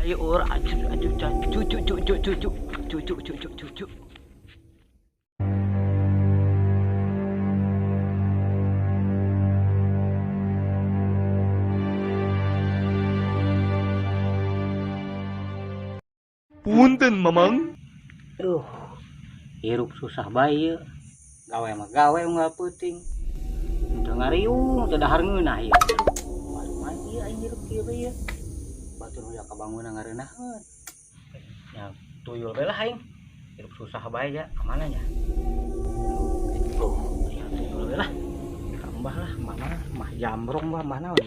Ayo ur acu acu cucu cucu cucu cucu cucu cucu. Punten, Mamang. Duh, hirup susah bae ieu. Gawe mah gawe unggal peuting. Teu ngariung, teu dahar ngeunah ieu. Mah ieu aing hirup kieu bae ieu. Batur udah kabangunan ngareunaheun. Ya tuyul bae lah aing. Hirup susah bae ya, kamana nya? Ya tuyul bae lah. Tambah lah, mana mah jambrong mah mana we.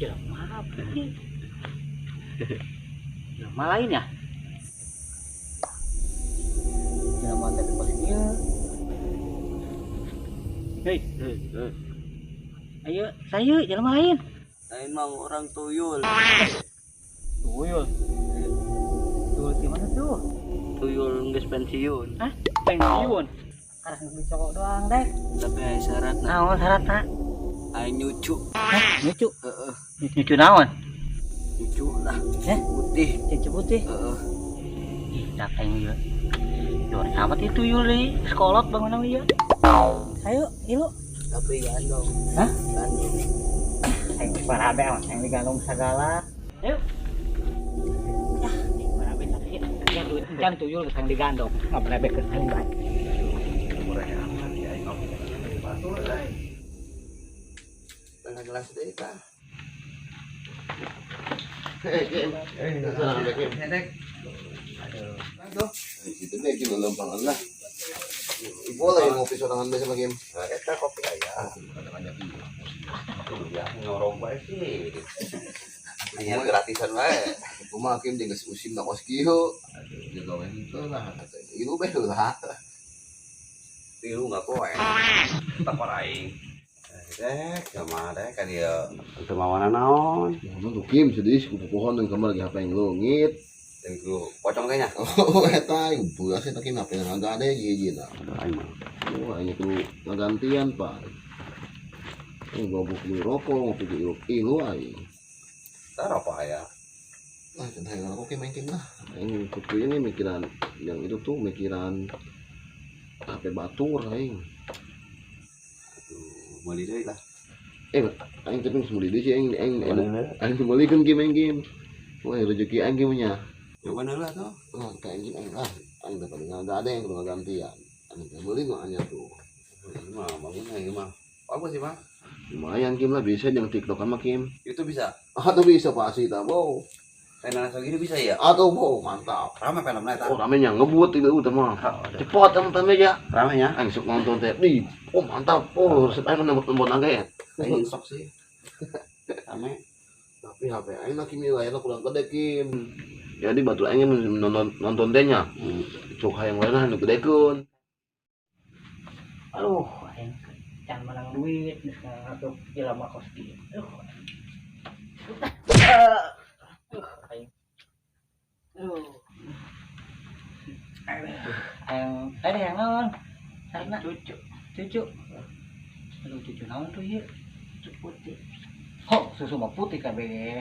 Jelema apa sih? Jelema lain ya? Jelema tadi pas dia. Hei, hei, hei. Ayo, saya jelema lain. Lain mang orang tuyul. Tuyul. Tuyul di mana tuh? Tuyul geus pensiun. Hah? Pensiun. Karena beli cowok doang deh. Tapi aya syaratna. Naon syaratna? Aing nyucu. Hah? Nyucu? Heeh. Nyucu naon? Nyucu lah. Heh? Putih. Nyucu putih? Heeh. Ih, datang ieu. Dor amat itu tuyul di sekolot bangunan ieu. Ayo, ilu. Tapi gandong. Hah? Gandong. Aing barabe amat, aing digandong sagala. Ayo. Ah, barabe sakit. Ya duit encan tuyul geus digandong. Ngabarabe geus aing bae. Murah amat ya aing ngopi. Batur euy. Tengah gelas deui tah. Aduh. Aduh. Itu deh Kim lempang lah. Boleh ngopi sorangan biasa mah Kim. Eta kopi aya. Kadang-kadang iya. Ya ngorong bae sih. Hanya gratisan bae. Kumaha Kim jeung geus usim na kos kieu. Aduh, jaga we henteu lah. Ieu bae heula. Tilu nggak poe. Takor aing. Dek, kumaha dek ka dieu. Teu mawana naon? Mun tuh Kim sedih ku pohon jeung kamar lagi HP yang leungit. Jeung ku pocong teh nya. Oh, eta beas eta Kim HP ngagade hiji-hijina. Aduh aing mah. Wah, ini kudu ngagantian, Pak. Ini gua beli rokok, ngopi di ilu aing. Tah rokok aya. Lah, cenah hayang rokok main Kim lah. Aing kudu ini mikiran yang itu tuh mikiran HP batur aing. Aduh, meuli deui lah. Aing tapi geus meuli deui sih aing aing Meuli aing meulikeun Kim aing Kim. Wah, rezeki aing Kim nya. Coba heula tuh. Wah, ka aing aing lah. Aing teh paling ada yang kudu ngagantian. Aing teh meuli nu anyar tuh. Ini mah bangun ieu mah. Bagus sih mah. Lumayan Kim lah bisa jeung TikTokan mah Kim. Itu bisa. Atau bisa pasti tah, Bo. Tenan segini bisa ya? Atau Bo, mantap. Rame filmna eta. Oh, rame nya ngebut itu udah mah. Cepat teman-teman ya. Rame nya. Aing sok nonton teh. Ih, oh mantap. Oh, resep aing nembot nangga ya. Aing sok sih. Rame. Tapi HP aing mah Kim layarna kurang gede Kim. Jadi batu aing nonton nonton teh nya. Cuk hayang lain nu gedekeun. Aduh, aing can menang duit geus ngatur jelema kos kieu. Aduh. Aduh, aing. Aduh. Aing tadi yang naon? Karena cucu. Cucu. Aduh, cucu naon tuh ieu? Cucu putih. Kok susu mah putih kabeh?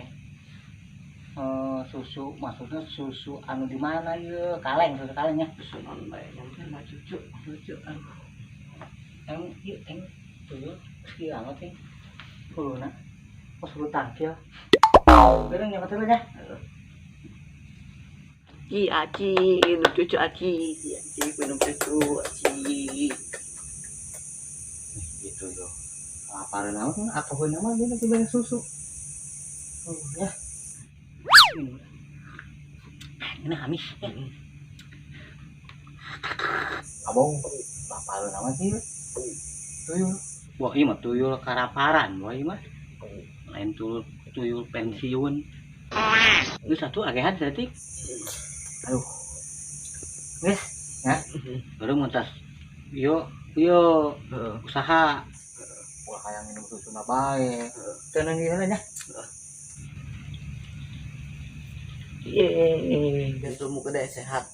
Susu maksudnya susu anu di mana ieu? Kaleng, susu kalengnya. Susu naon bae yang teh mah cucu. Cucu, aduh. Em, ieu teh tuyul geus amat teh. Huluna. Kos hulu tangkil. Beurang nya katuh nya. Ci aci, minum cucu aci, ci aci, minum cucu aci. Gitu yo. Laparan naon atuh mah dia lagi banyak susu. Oh ya. Ini amis ya. Abong laparan amat sih. Tuyul. Wah, iya mah tuyul karaparan, wah iya mah. Lain tuyul tuyul pensiun. Itu satu agehan saeutik. Aduh. Geus, ya. Baru mentas. Yo, yo usaha. Ulah Hayang minum susu na bae. Tenang ieu nya. Ye, jantung gede sehat.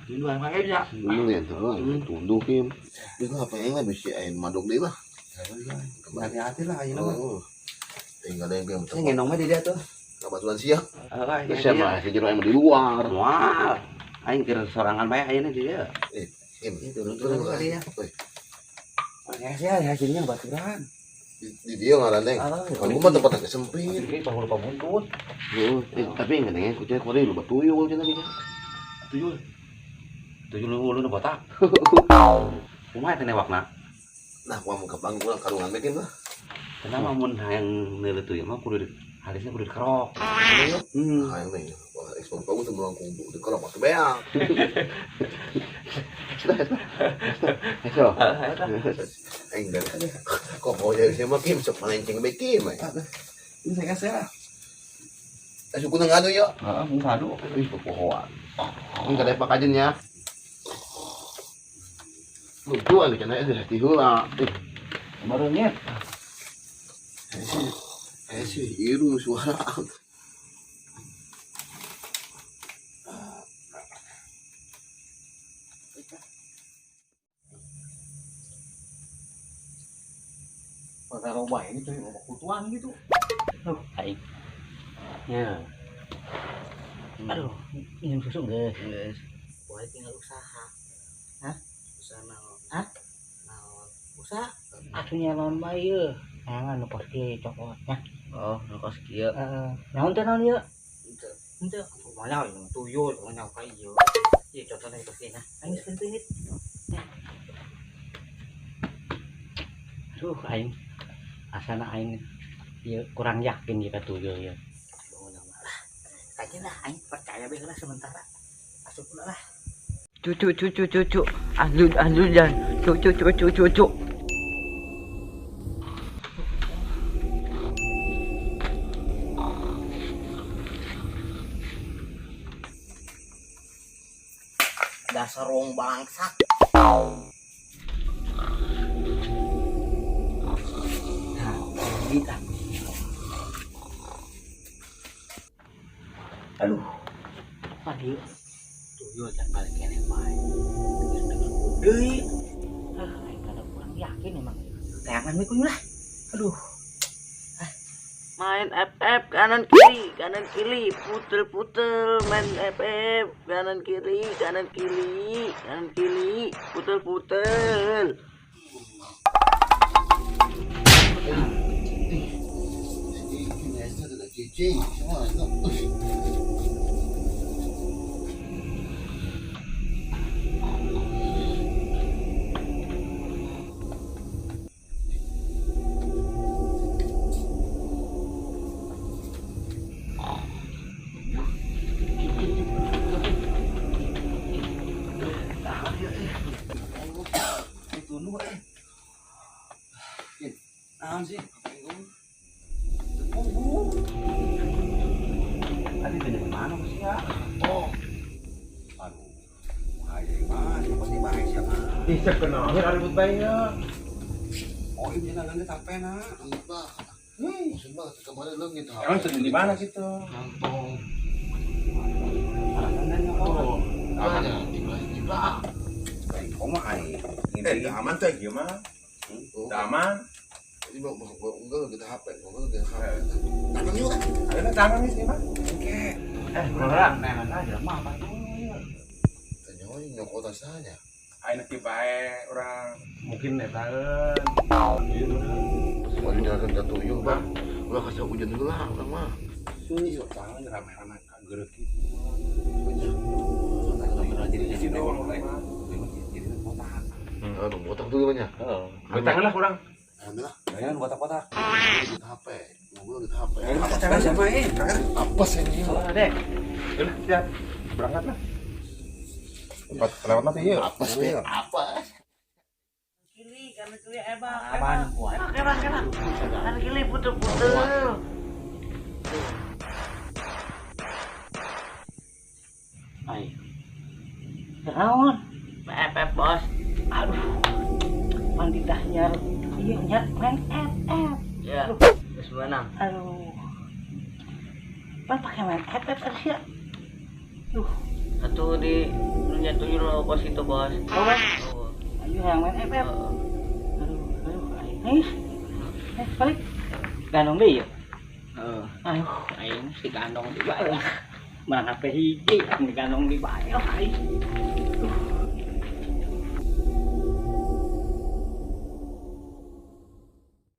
Dulu yang pakai ya. Dulu ya, tunduk Kim. Dia apa yang lah bisa air madok deh lah. Hati-hati lah ayeuna mah. Tinggal ada yang Saya ngendong mah di dia tuh. Kabatuan siang. Heeh, siapa si jero aing di luar. Moal. Aing keur sorangan bae ayeuna di dia. Kim, turun kali ya. Ya ya hasilnya baturan. Di dia ngaran deng. Kalau mah tempat agak sempit. Ini bangun lupa buntut. Tapi enggak kucing kore lu tuyul cenah gitu. Tuyul. Tuyul lu nu botak. Kumaha teh newakna? Nah, gua mau kepang gua karungan bikin lah. Kenapa mun hayang neuleuh tuyul mah kudu halisnya kudu dikerok. Hayang nih, ekspor kamu tuh melangkung dikerok masuk beak. Sudah. Enggak. Kok mau jadi sama Kim sok melenceng bae Kim. Ini saya kasih lah. Suku nang ngadu ya. Heeh, mun ngadu. Ih, popohoan. Enggak ada pakajen ya. Lucu anu cenah geus di heula. Baru nyet. Sih, iru suara. Perkara bae gitu, loba kutuan gitu. Aing. Ya. Aduh, minum susu geus. Geus. Boleh tinggal usaha. Hah? Usaha naon? Hah? Naon? Usaha atuh naon bae ieu. Nah, nu kos kieu cokotnya. Oh, nu kos kieu. Heeh. Naon teh naon ieu? Henteu. Henteu. Kumaha ieu tuyul, kumaha ka ieu. Ieu cocokna kos kieu nah. Aing geus penting. Aduh, aing asana aing ieu kurang yakin jika tuyul ieu. Lah. Kajeun lah aing percaya bae lah sementara. Asup lah. Cucu cucu cucu. Anjun anjun jan. Cucu cucu cucu. Dasar wong bangsat. Nah, kita. Aduh. Apa ieu? Tuyul jangan balik keneh bae. Deui. Ah, aing kada kurang yakin emang. Tayangan we kuy lah. Aduh. Main FF kanan kiri, putel-putel, main FF kanan kiri, kanan kiri, kanan kiri, putel-putel. Naon sih? Tadi dari mana sih ya? Oh. Aduh. Bahaya mah, pasti bahaya siapa? Bisa kenal ribut bae ya. Oh, ini nangis sampai na. Entah. Maksud mah kemarin leungit. Emang sedih di mana situ? Nantong. Alasannya kok. Ada tiba-tiba. Baik, kok mah aing. Aman teh ieu mah. Aman. Jadi mau enggak kita HP, enggak kita HP. Tangan yuk. Ayo tangan nih sih mah. Oke. Kurang neangan aja mah apa tuh. Tanya nyokot asalnya. Ayo nanti bae orang mungkin netaeun. Mau jalan ke tuyul, Bang. Ulah kasih hujan dulu lah, urang mah. Iya, tangan rame-rame kagerek gitu. Jadi doang urang. Jadi botak. Aduh, botak tuh gimana? Heeh. Tangan lah kurang. Alhamdulillah. Jangan botak-botak. Kita HP. Ngobrol kita HP. Tangan siapa ini? Apa sih ini? Dek. Udah, siap. Berangkat lah. Tempat lewat nanti yuk. Apa sih? Apa? Kiri, kanan kiri, ebak. Apaan? Ebak, ebak. Kanan kiri puter-puter. Ai. Naon? FF bos. Aduh. Pan ditahnya ieu nya main FF. Ya, geus menang. Aduh. Pan pake main FF sia. Duh, Atuh di nu nyatunya lo kos itu, Bos. Oh, Bos. Oh. Ayo yang main FF. Heeh. Aduh, aduh, aing. Ais. Balik. Gandong deui ya. Heeh. Aduh, aing si gandong di bae. Menang HP hiji, digandong di bae. Oh, aing.